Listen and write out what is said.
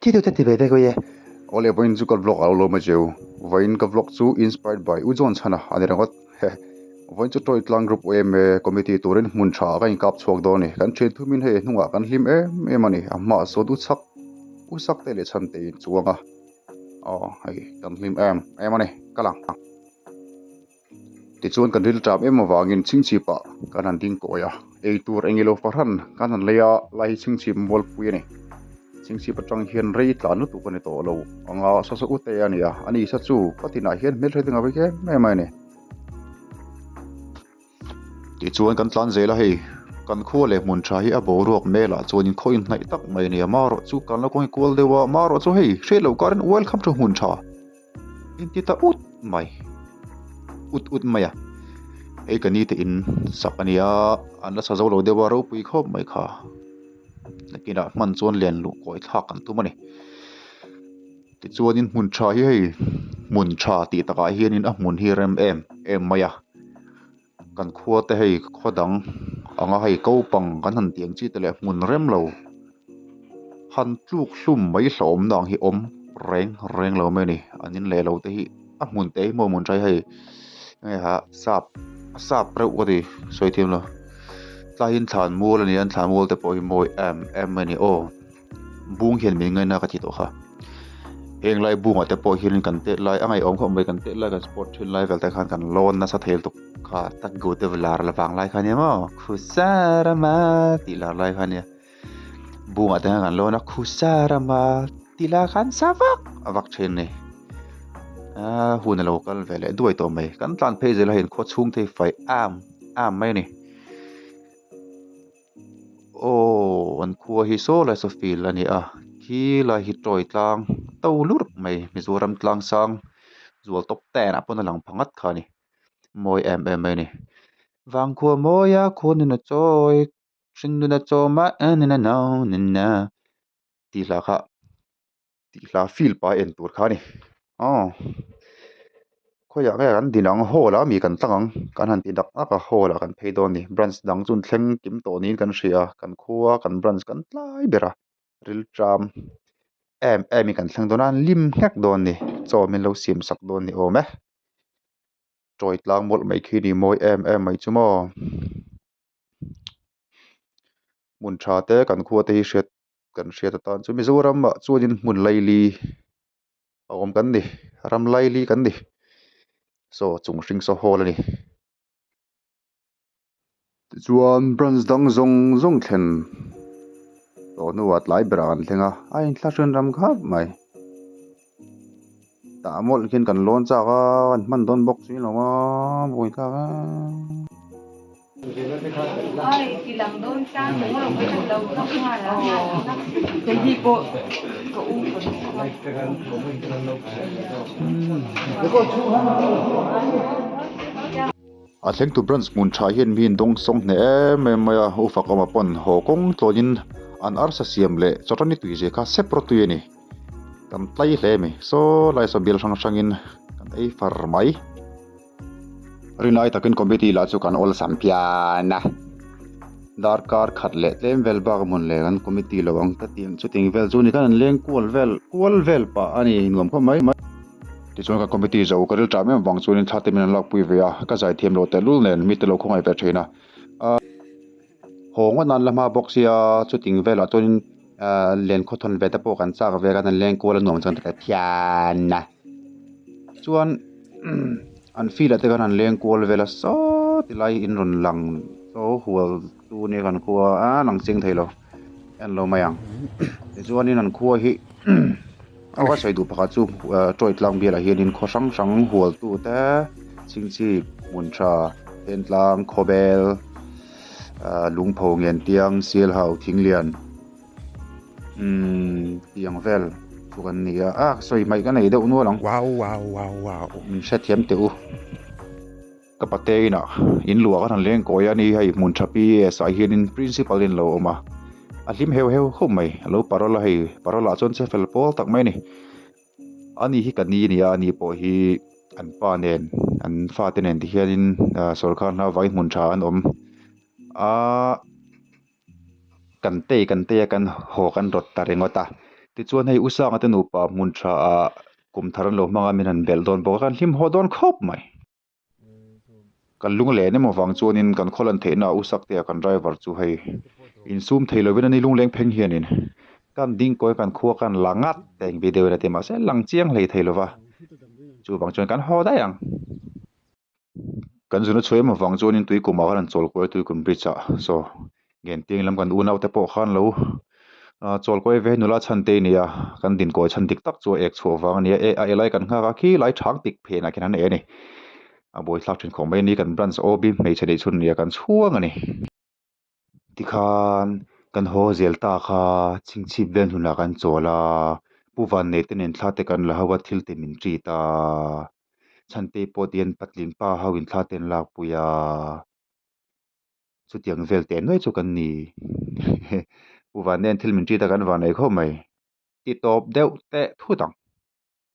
Khi tu te ti ve vek ui e. Awle vawiin chu ka vlog a lo lawm a cheu. Vawiin ka vlog chu inspired by U John Chhana a ni ringawt. Heh. Vawiin chu Toy Tlang Group yma committee turin hmun tha ah ka inkap chhuak dawn a ni. Kan thian thumin hei hnungah kan hlim em em a ni. A hmaah sawn U Chhak, U Sak te leh Chhan te in chuang a. Aw hei kan hlim em em a ni. Kal ang. Tichuan kan ril ṭam em avangin chhingchhipah kan han ding kawi a, ei tur eng ilo fahran kan han lei a, lai hi chhingchhip mualpui a ni. Chhingchhip atang hian rei tlan lutuk a ni tawh lo ang a, sasa ute a ni a, a ni sa chu ka tinah hian hmelhre ding a vei em em a ni. Tichuan kan tlan zel a hei, kan khua leh hmun tha hi a boruak melah chuanin khaw inhnaih tak mai a ni a, marawh chu kan la kawng kual deuh a, marawh chu hei hriat loh karin welcome to hmun tha. Inti ta ut mai ut ut mai a hei ka ni te in sak a nia an la sa zo lo deuh a ropui khawp mai kha nakinah hman chuan lian luh kawi thlak an tum a ni tichuanin hmun tha hi hei hmun tha tih takah hianin a hmun hi rem em em mai a. Kan khua te hei khaw dang anga hei ko pang kan han tih ang chi te leh hmun rem lo han tluk hlum mai hlauhawm na ang hi awm reng reng lo mai a ni an in leh lo te hi a hmun te hi maw hmun tha hi hei enge ha sap a sap reuh ka ti sawi thiam lo tlaiin thlan mual a ni a an thlan mual te pawh hi mawi em em mai a ni aw. Bung hian min ngaina ka ti tawh kha. Heng lai bungah te pawh hian kan tet lai a ngaihawm khawp mai kan tet lai kan sport thin lai vel te khan kan lawn nasa thei lutuk kha tak gu te lar la vang lai kha nia maw khusarama tih lar lai kha nia bungah te khan kan lawn a khusarama tih lai khan sa vak a vak thin a ni ah hun a lo kal ve leh duai tawh mai kan tlan phei zel a hei khaw chhung te hi fai am am mai a ni. Aww an khua hi saw lai saw field a ni a khi lai hi tawi tlang to lurh mai Mizoram tlang sang zual tawp ten ah pawn a lang pha ngat kha a ni mawi em em mai a ni vangkhua mawia khuanin a chawi hringnun a chawm a tih hla kha. Tih hla field pa en tur kha a ni aw khawiah nge kan din ang hall ah mi kan tlang ang kan han ti dak dak a hall ah kan phei dawn a ni branch dang chu an thleng kim tawh niin kan hria a kan khua kan branch kan tlai ber a rilṭam em em in kan thleng dawn a an lim nghek dawn a ni chaw min lo siam sak dawn a ni awm e tawi tlang mawlh mai khi ni mawi em em mai chu maw hmun tha te kan khua te hi hriat. Kan hriat atan chu Mizoram ah chuanin hmun laili a awm kan ni ram laili kan ni saw chung hring saw hall a ni tichuan branch dang zawng zawng thlen tawh hnuah tlai berah kan thleng a a inthlahrin ram khap mai tah mawlh khian kan lawn chak a an hman dawn bawk si lo a buaithlak a. A thlengtu branch hmun tha hian mi in dawng sawng hneh em em mai a, u Fakawma pawn haw kawng tlawnin an arsa siam leh chawṭani tui zia kha sep rawtui a ni. Kan tlai hle a ni, saw lai saw bial hrang hrangin kan ei far mai. Rinai takin committee lah chu kan awlsam phian a, darkar khat leh tlem vel bak hmun leh kan committee lo ang ta tih chuting vel chu ni khan an leng kual vel kual vel pah a ni nuam khawp mai. Tichuan ka committee zo ka ril ṭah em vang chuanin thla te min an lakpui ve a, ka zai thiam loh tehlul nen mite lo khawngaih ve ṭhin a. Haw ngawt nan la hma bawk sia chuting velah chuanin ahh len khawthawn ve te pawh kan chak ve a kan leng kual a nuam chuan ka phian a chuan an field ah te khan an leng kual vel a saw ti lai in rawn lang saw hual chu nia kan khua a lang chiang thei lo en lo mai ang tichuanin an khua hi a ka sawi duh pakhat chu ahh tawi tlang bialah hianin khaw hrang hrang hual tu te chingchip hmun tha entlang khawbel. Ahh lungpho ngen tiang sial hau thing lian umm tiang vel chu kan ni a ah sawi hmaih ka nei deuh nual ang Wow wow wow wow. Min hrethiam teh u ka pate inah in luah khan an leng kawi a ni hei hmun tha P.S ah hianin principal in lo awm a a hlim heu heu khawp mai a lo parole a hei parole ah chuan che fel pawl tak mai a ni. Ani hi ka ni a ni a, ani pawh hi an pa nen an fate nen ti hianin ah sawrkar hna avangin hmun tha an awm a kan tei kan tei a kan haw kan rawt ta ringawt a. Tichuan hei U Sanga te nupa hmun tha ah kum thar an lo hmang a min han belh dawn bawk a kan hlim haw dawn khawp mai. Kan lung len em avang chuanin kan khaw lan theihna ah U Saktea kan driver chu hei insum thei lovin a ni lungleng pheng hianin kan ding kawi kan khua kan la ngat eng video in a ti mahse lang chiang hlei thei lova chuvang chuan kan haw daih ang. Kan zuna chhuah em avang chuanin tuikum ah khan an chawl kuai a tuikum bridge ah saw Genting lam kan unau te pawh khan lo ah chawl kuai ve nula chhan te ania kan din kawi chhan dik tak chu a ek chhuah vang ania e a elai kan nghak a khi lai thang tik phenah khian an eh a ni a buaithlak thin khawp mai a ni kan branch OB hmeichhe neih chhun ania kan chhuang a ni. Tikhan kan haw zel ta kha chhingchhip vel hnunah kan chawl a, Pu Vannei te nen thla te kan la ho a thil te min treat a, Chhantei pawh tihian patling pa ho in thla te an lakpui a, chutiang vel teh nuai chu kan ni Pu Vanneia'n thil min treat a kan vannei khawp mai, ti tawp deuh teh thut ang.